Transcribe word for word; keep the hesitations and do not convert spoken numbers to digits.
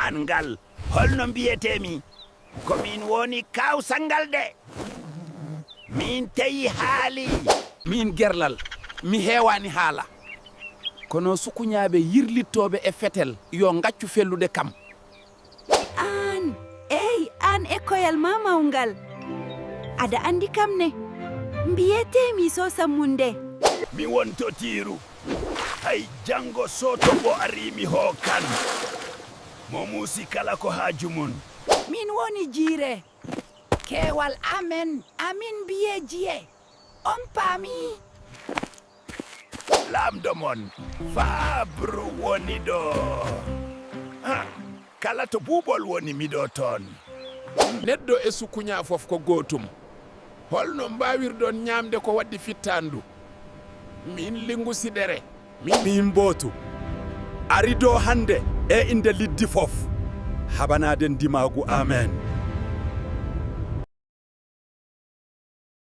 An ngal, holno mbiyetee-mi? Ko miin woni kawsal ngal de. Miin teyi haali. Miin gerlal, mi heewaani haala. Kono sukuñaaɓe yirlittooɓe e fetel, yo ngaccu fellude kam. Aan, eey, aan ekkoyal maa mawngal. Aɗa anndi kam ne. Mbiyetee-mi Sosa Munde. Mi wontotiiru. Hay janngo so toɓo arii mi hookan. Mo muusi kala ko haaju mum. Miin woni jiire. Keewal amen, amin mbiye jiye. On paamii? Laamɗo mon, Fabre woni ɗo. Ha, kala to buuɓol woni miɗo toon. Neɗɗo e sukuña fof ko gootum. Holno mbaawirɗon ñaamde ko waɗɗi fittaandu? Miin linngu siɗere. Miin. Miin mbootu. Ari ɗo hannde e innde liddi fof. Haɓanaaden ndimaagu amen.